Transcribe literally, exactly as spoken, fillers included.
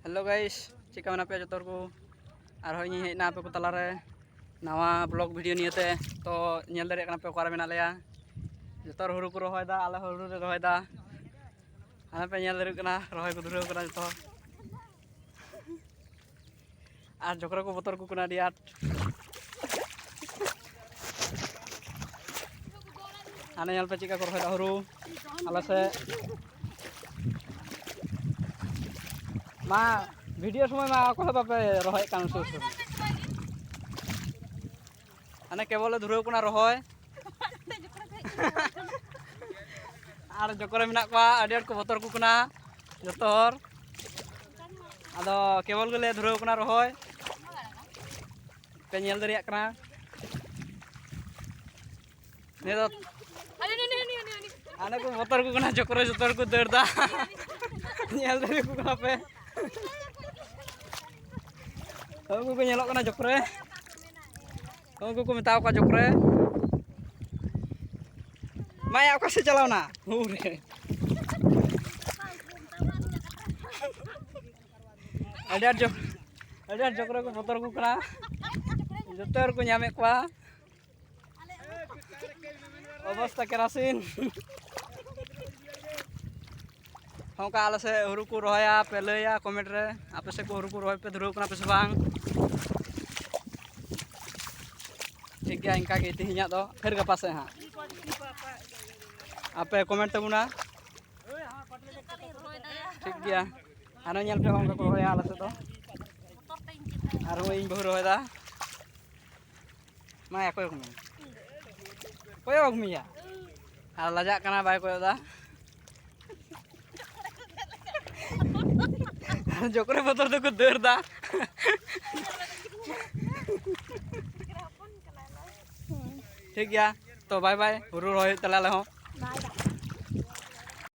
Hello guys, ᱪᱮᱫ ᱞᱮᱠᱟ ᱢᱮᱱᱟᱜ ᱯᱮᱭᱟ ᱡᱚᱛᱚ ᱦᱚᱲ ᱠᱚ? ᱟᱨᱦᱚᱸ ᱤᱧᱤᱧ ᱦᱮᱡ ᱮᱱᱟ ᱟᱯᱮ ᱠᱚ ᱛᱟᱞᱟᱨᱮ ᱱᱟᱣᱟ vlog video ᱱᱤᱭᱮᱛᱮ᱾ ᱛᱚ, ᱧᱮᱞ ᱫᱟᱲᱮᱭᱟᱜ ᱠᱟᱱᱟ ᱯᱮ ᱚᱠᱟᱨᱮ ᱢᱮᱱᱟᱜ ᱞᱮᱭᱟ᱾ ᱡᱚᱛᱚ ᱦᱚᱲ ᱦᱩᱲᱩ ᱠᱚ ᱨᱚᱦᱚᱭᱮᱫᱟ, ᱟᱞᱮ ᱦᱚᱸ ᱦᱩᱲᱩ ᱞᱮ ᱨᱚᱦᱚᱭᱮᱫᱟ᱾ ᱦᱟᱱᱮ ᱯᱮ ᱧᱮᱞ ᱫᱟᱲᱮᱭᱟᱜ ᱠᱟᱱᱟ, ᱨᱚᱦᱚᱭ ᱠᱚ ᱫᱷᱩᱨᱟᱹᱣ ᱠᱟᱱᱟ ᱡᱚᱛᱚ ᱦᱚᱲ᱾ ᱟᱨ ᱡᱚᱠᱨᱚ ᱠᱚ ᱵᱚᱛᱚᱨ ᱟᱠᱚ ᱠᱟᱱᱟ ᱟᱹᱰᱤ ᱟᱸᱴ᱾ ᱦᱟᱱᱮ ᱧᱮᱞ ᱯᱮ ᱪᱮᱫ ᱞᱮᱠᱟ ᱠᱚ ᱨᱚᱦᱚᱭᱮᱫᱟ ᱦᱩᱲᱩ ᱟᱞᱮ ᱥᱮᱫ᱾ ᱢᱟ, video ᱥᱚᱢᱚᱭ ᱢᱟ ᱚᱠᱚᱭ ᱦᱚᱸ ᱵᱟᱯᱮ ᱨᱚᱦᱚᱭᱮᱫ ᱠᱟᱱ ᱥᱩᱨ ᱥᱩᱨ᱾ ᱦᱟᱱᱮ ᱠᱮᱵᱚᱞ ᱞᱮ ᱫᱷᱩᱨᱟᱹᱣ ᱠᱟᱱᱟ ᱨᱚᱦᱚᱭ᱾ ᱟᱨ ᱡᱚᱠᱨᱚ ᱢᱮᱱᱟᱜ ᱠᱚᱣᱟ, ᱟᱹᱰᱤ ᱟᱸᱴ ᱠᱚ ᱵᱚᱛᱚᱨ ᱟᱠᱚ ᱠᱟᱱᱟ ᱡᱚᱛᱚ ᱦᱚᱲ᱾ ᱟᱫᱚ ᱠᱮᱵᱚᱞ ᱜᱮᱞᱮ ᱫᱷᱩᱨᱟᱹᱣ ᱠᱟᱱᱟ ᱨᱚᱦᱚᱭ, ᱯᱮ ᱧᱮᱞ ᱫᱟᱲᱮᱭᱟᱜ ᱠᱟᱱᱟ᱾ ᱱᱤᱭᱟᱹ ᱫᱚ ᱦᱟᱱᱮ ᱠᱚ ᱵᱚᱛᱚᱨ ᱟᱠᱚ ᱠᱟᱱᱟ ᱡᱚᱠᱨᱚ, ᱡᱚᱛᱚ ᱦᱚᱲ ᱠᱚ ᱫᱟᱹᱲ ᱮᱫᱟ᱾ ᱧᱮᱞ ᱫᱟᱲᱮ ᱟᱠᱚ ᱠᱟᱱᱟ ᱯᱮ, ᱩᱱᱠᱩ ᱠᱚ ᱧᱮᱞᱚᱜ ᱠᱟᱱᱟ ᱡᱚᱠᱨᱚ᱾ ᱩᱱᱠᱩ ᱠᱚ ᱢᱮᱛᱟᱣ ᱠᱚᱣᱟ ᱡᱚᱠᱨᱚ᱾ ᱢᱟᱭᱟ ᱚᱠᱟ ᱥᱮᱫ ᱪᱟᱞᱟᱣᱱᱟ? ᱩᱨᱮ᱾ ᱟᱹᱰᱤ ᱟᱸᱴ ᱡᱚ-, ᱟᱹᱰᱤ ᱟᱸᱴ ᱡᱚᱠᱨᱚ ᱠᱚ ᱵᱚᱛᱚᱨ ᱟᱠᱚ ᱠᱟᱱᱟ᱾ ᱡᱚᱛᱚ ᱦᱚᱲ ᱠᱚ ᱧᱟᱢᱮᱫ ᱠᱚᱣᱟ᱾ ᱚᱵᱚᱥᱛᱟ ᱠᱮᱨᱟᱥᱤᱱ᱾ ᱚᱱᱠᱟ ᱟᱞᱮ ᱥᱮᱫ ᱦᱩᱲᱩ ᱠᱚ ᱨᱚᱦᱚᱭᱟ ᱯᱮ ᱞᱟᱹᱭᱟ comment ᱨᱮ, ᱟᱯᱮ ᱥᱮᱫ ᱠᱚ ᱦᱩᱲᱩ ᱠᱚ ᱨᱚᱦᱚᱭ ᱯᱮ ᱫᱷᱩᱨᱟᱹᱣ ᱠᱟᱱᱟ ᱯᱮ ᱥᱮ ᱵᱟᱝ? ᱴᱷᱤᱠ ᱜᱮᱭᱟ, ᱤᱱᱠᱟ ᱜᱮ ᱛᱮᱦᱮᱧᱟᱜ ᱫᱚ, ᱯᱷᱤᱨ ᱜᱟᱯᱟ ᱥᱮᱫ ᱦᱟᱸᱜ ᱟᱯᱮ comment ᱛᱟᱵᱚᱱᱟ᱾ ᱴᱷᱤᱠ ᱜᱮᱭᱟ, ᱟᱨᱚ ᱧᱮᱞ ᱯᱮ ᱚᱱᱠᱟ ᱠᱚ ᱨᱚᱦᱚᱭᱟ ᱟᱞᱮ ᱥᱮᱫ ᱫᱚ᱾ ᱟᱨᱦᱚᱸ ᱤᱧ ᱵᱟᱹᱦᱩ ᱨᱚᱦᱚᱭᱮᱫᱟ᱾ ᱢᱟ ᱚᱠᱚᱭ ᱠᱚ ᱢᱮᱱᱟ? ᱠᱚᱭᱚᱜ ᱢᱮᱭᱟ᱾ ᱟᱨ ᱞᱟᱡᱟᱜ ᱠᱟᱱᱟ, ᱵᱟᱭ ᱠᱚᱭᱚᱜ ᱮᱫᱟ᱾ ᱡᱚᱠᱨᱚ ᱵᱚᱛᱚᱨ ᱛᱮᱠᱚ ᱫᱟᱹᱲ ᱮᱫᱟ᱾ ᱴᱷᱤᱠ ᱜᱮᱭᱟ, ᱛᱚ bye bye, ᱦᱩᱲᱩ ᱨᱚᱦᱚᱭ ᱦᱩᱭᱩᱜ ᱛᱟᱞᱮ ᱟᱞᱮ ᱦᱚᱸ᱾ ᱵᱟᱭ ᱵᱟᱭ᱾